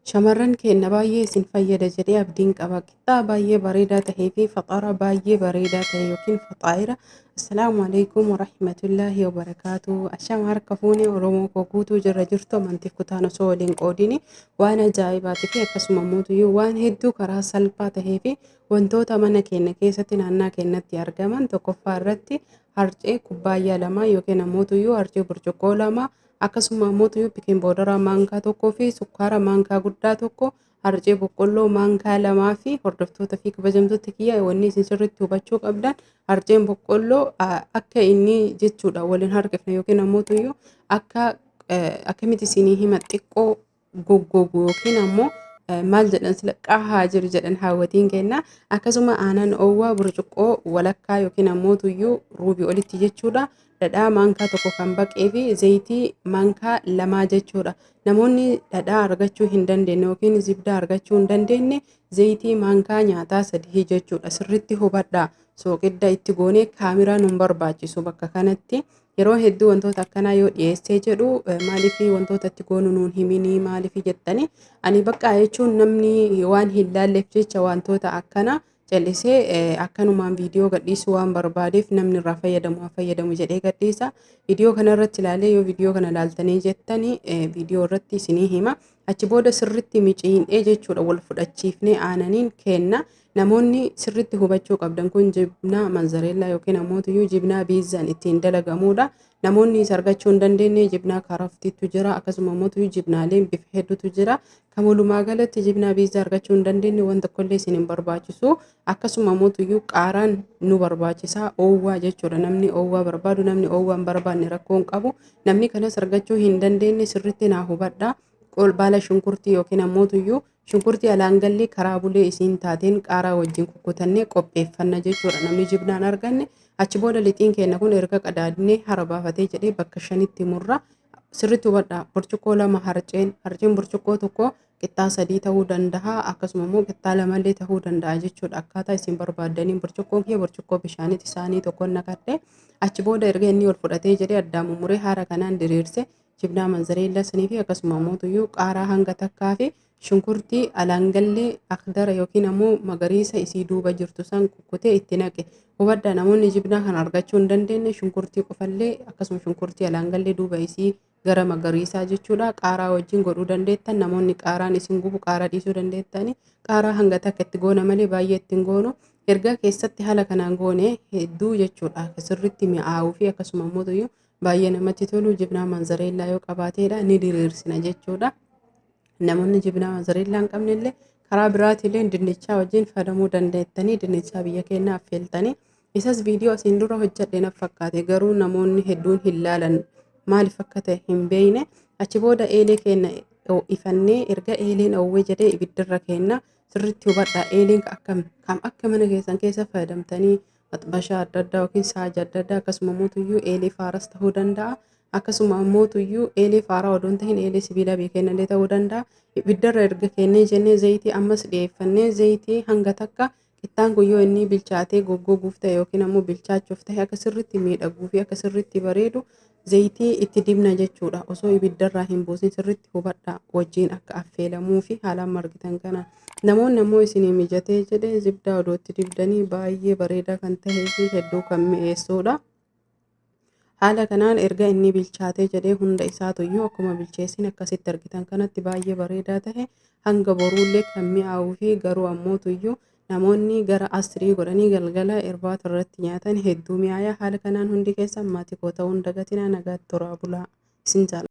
Shamarran keenya baay'ee isin fayyada jedhee abdiin qaba. Qixxaa baay'ee bareedaa tahee fi faxara baay'ee bareedaa tahe yookiin faxaa'ira. Assalaamu alaikum warahmatullaahi wabarakaatu. Ashama harka fuunee Oromoo koo guutuu jirra jirtu amantiif kutaan osoo waliin qoodini waan ajaa'ibaatii fi akkasuma mootuyyuu waan hedduu karaa salphaa tahee fi wantoota mana keenya keessatti naannaa keenyatti argaman tokkoffaa irratti harcee kubbaayyaa 2 yookiin ammoo harcee burcuqqoo 2, akkasuma ammoo pikin boodaraa maankaa 1 fi sukkaara maankaa guddaa 1, harcee boqqolloo maankaa 2 fi hordoftoota fi kabajamtoota kiyya, wanni isin sirriitti hubachuu qabdan harceen boqqolloo akka inni jechuudha waliin harkifne yookiin ammoo akka akkamitti isinii hima, xiqqoo goggogu yookiin ammoo maal jedhan sila qahaa jiru jedhan haawwatiin kenna. Akkasuma aanan oowwaa burcuqqoo walakkaa yookiin ammoo tuyyuu ruubii olitti jechuudha. Dhadhaa maankaa 1 kan baqee fi zayitii maankaa 2 jechuudha. Namoonni dhadhaa argachuu hin dandeenye yookiin zibdaa argachuu hin dandeenye zayitii maankaa nyaataa 3 jechuudha. Sirriitti hubadhaa. Sooqidda itti goonee kaameraa nun barbaachisu bakka kanatti. Yeroo hedduu wantoota akkanaa yoo dhiyeessee jedhu maaliif wantoota itti goonu nuun himinii maaliif jettani, ani bakka jechuun namni waan hin laalleef jecha wantoota akkanaa callisee akkanumaan viidiyoo gadhiisuu waan barbaadeef namni irraa fayyadamu haa fayyadamu jedhee gadhiisa. Viidiyoo kana irratti ilaalee, yoo viidiyoo kana ilaaltanii jettanii viidiyoo irratti isinii hima. Achi booda sirriitti miciinee jechuudha wal fudhachiifnee aananiin kenna. Namoonni sirriitti hubachuu qabdan kun jibnaa manzareellaa yookiin ammoo jibnaa biizzaan ittiin dalagamuudha. Namoonni isa argachuu hin dandeenye jibnaa karaftiitu jira, akkasuma ammoo jibnaaleen bifa hedduutu jira. Kan walumaa galatti jibnaa biizzaa argachuu hin dandeenye waan tokkollee isin hin barbaachisu. Akkasuma ammoo qaaraan nu barbaachisa, oowwaa jechuudha. Namni oowwaa barbaadu, namni oowwaa hin barbaanne rakkoo hin qabu. Namni kanas argachuu hin dandeenye sirriitti naa hubadha. Baala shunkurtii yookiin ammoo shunkurtii alaan gallee karaa bulee isiin taateen qaaraa wajjin kukkutannee qopheeffanna jechuudha. Namni jibnaan arganne achi booda lixiin keenya kun erga qadaadnee hara baafatee jedhee bakka shanitti murra. Sirriitti hubadhaa. Burcuqqoo 2 harceen burcuqqoo 1 qixxaa 3 ta'uu danda'a, akkasuma immoo qixxaa 2llee ta'uu danda'a jechuudha. Akkaataa isin barbaaddaniin burcuqqoon kiyya burcuqqoo bishaaniiti isaanii tokkoon naqadhe. Achi booda erga inni ol fudhatee jedhee addaan mummuree haara kanaan diriirse jibnaa manzareellaa sanii fi akkasuma ammoo qaaraa hanga takkaa fi shunkurtii alaangallee akdara yookiin ammoo magariisa isii duuba jirtu san kukkutee itti naqe. Hubadhaa, namoonni jibnaa kana argachuu hin dandeenye shunkurtii qofallee, akkasuma shunkurtii alaangallee duuba isii gara magariisaa jechuudha. Qaaraa wajjin godhuu dandeettan. Namoonni qaaraan isin gubu qaaraa dhiisuu dandeettani. Qaaraa hanga takka itti goona malee baay'ee ittiin goonu. Ergaa keessatti haala kanaan goone hedduu jechuudha. Sirriitti mi'aawuu fi akkasuma ammoo baay'ee namatti tolu jibnaa manzareellaa yoo qabaateedha ni diriirsina jechuudha. Namoonni jibnaa manzareellaa hin qabne illee karaa biraatillee dinnichaa wajjin fayyadamuu dandeettanii, dinnichaa biyya keenyaa affeeltanii. Isas viidiyoo asiin dura hojjedhe na fakkaate, garuu namoonni hedduun hin laalan, maaliif akka ta'e hin beekne. Achi booda eelee keenya ifannee erga eeleen oowwee jedhee ibiddirra kenna. Sirriitti hubadhaa, eeleen akkam kam akka mana keessan keessa fayyadamtanii maxbashaa adda addaa yookiin saaja adda addaa, akkasuma mootuyyuu eelee faaras ta'uu danda'a. Akkasuma ammoo eelee faaraa odoo hin ta'in eelee sibiilaa biyya keenyallee ta'uu danda'a. Ibiddarra erga kennee jennee zayitii ammas dhiyeeffannee zayitii hanga takka qixxaan kun yoo inni bilchaatee goggoguuf ta'e yookiin ammoo bilchaachuuf ta'e akka sirriitti miidhaguu fi akka sirriitti bareedu zayitii itti dibna jechuudha. Osoo ibiddarraa hin buusin, sirriitti hubadhaa, wajjin akka affeelamuu fi haalaan margitan kana. Namoonni ammoo isinii mijatee jedhee zibdaa odoo itti dibdanii baay'ee bareedaa kan ta'ee fi hedduu kan mi'eessuudha. Haala kanaan erga inni bilchaatee jedhee hunda isaatuyyuu akkuma bilcheessin akkasitti argitan kanatti baay'ee bareedaa ta'e, hanga boruullee kan mi'aawuu fi garuu ammoo tuyyuu namoonni gara asrii godhanii galgala irbaata irratti nyaatan hedduu mi'aaya. Haala kanaan hundi keessan maatii koo ta'uun dagatinaa, nagaatti toraa bulaa, isin jaalladha.